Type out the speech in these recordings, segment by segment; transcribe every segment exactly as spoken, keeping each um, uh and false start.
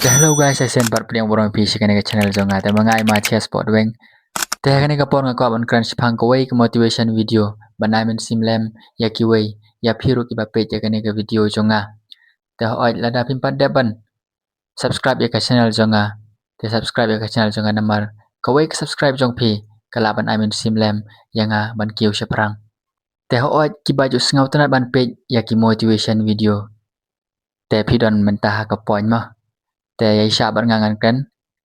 Te hello guys, ai shen pat pdiang burom ïa phi sha kane ka channel jong nga. Te ma nga i Mathias Potweng. Te ha kane ka por nga kwah ban kren shaphang kawei ka motivation video ban ai mynsiem lem ïa kiwei, ïa phi ruh kiba peit ïa kane ka video jong nga. Te hooid, lada phim pat dep ban subscribe ïa ka channel jong nga, te subscribe ïa ka channel jong nga, namar kawei ka subscribe jong phi ka lah ban ai mynsiem lem ïa nga ban kiew shaphrang. Te hooid, kiba ju sngewtynnat ban peit ïa ki motivation video, te phi don mynta ha ka point mo. Te ïa shah bad nga ngan kren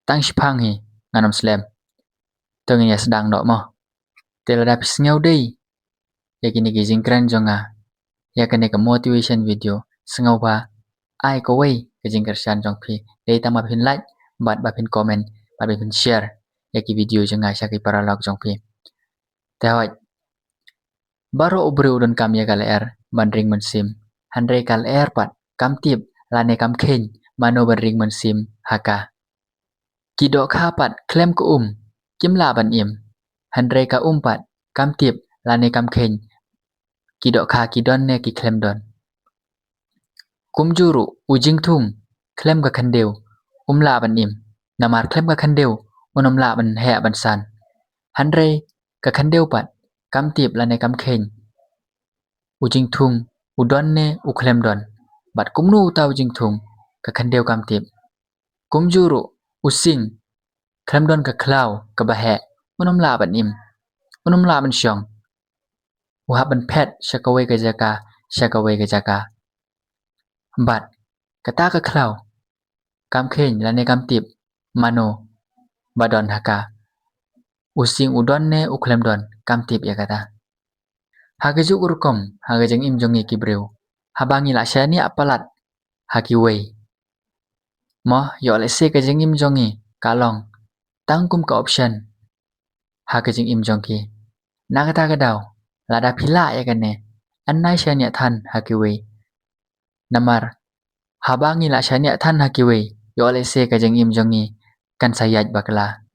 tang shiphang hi, ngan ym slem. To ngin ïa sdang noh mo. Te lada phi sngew dei ïa kine ki jingkren jong nga, ïa kane ka motivation video, sngewbha ai kawei ka jingkyrshan jong phi, dei tang ba phin like bad ba phin comment bad ba phin share ïa ki video jong nga sha ki paralok jong phi. Te hooid, baroh u briew u donkam ïa ka lyer ban ring mynsiem, hynrei ka lyer pat kam tip lane kam kheiñ mano ban ring mynsiem ha ka. Ki dohkha pat khlem ka um kim lah ban im, hynrei ka um pat kam tip lane kam kheiñ ki dohkha ki don ne ki khlem don. Kumjuh ruh u jingthung khlem ka khyndew um lah ban im, namar khlem ka khyndew un ym lah ban heh ban san. Hynrei ka khyndew pat kam tip lane kam kheiñ u jingthung u don ne u khlem don, bad kumno uta u jingthung ka khyndew kam tip. Kumjuh ruh u sing khlem don ka khlaw kaba heh un ym lah ban im, un ym lah ban shong. U hap ban phet sha kawei ka jaka sha kawei ka jaka. Bad kata ka khlaw kam kheiñ lane kam tip mano ba don ha ka. U sing u don ne u khlem don kam tip ïa kata. Ha kajuh ka rukom ha ka jingim jong ngi ki briew, haba ngi la shaniah palat ha kiwei mo, ïoh lehse ka jingim jong ngi ka long tang kum ka option ha ka jingim jong ki. Na kata ka daw, lada phi lah ïa kane, yn nai shaniah than ha kiwei. Namar haba ngi la shaniah than ha kiwei, ïoh lehse ka jingim jong ngi kan sa ïaid bakla.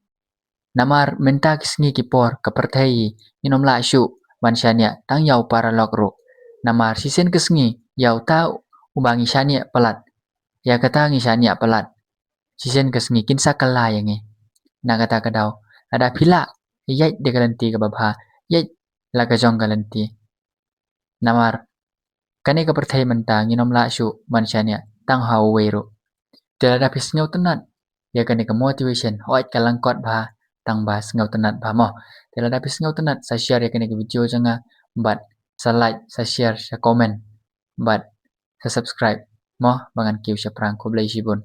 Namar mynta ki sngi ki por ka pyrthei hi, ngin ym lah shuh ban shaniah tang ïa u paralok ruh. Namar shisien ka sngi ïa uta uba ngi shaniah palat, ïa kata ngi shaniah palat, shisien ka sngi kin sa kylla ïa ngi. Na kata ka daw, lada phi lah, ïaid da ka lynti kaba bha, ïaid la ka jong ka lynti. Namar kane ka pyrthei mynta ngin ym lah shuh ban shaniah tang ha uwei ruh. Te lada phi sngewtynnat ïa kane ka motivation, hooid ka lyngkot bha, tang ba sngewtynnat bha mo. Te lada phi sngewtynnat, sa share ïa kane ka video jong nga, bad sa like, sa share, sa comment, bad sa subscribe mo, ba ngan kiew shaphrang. Khublei shibun.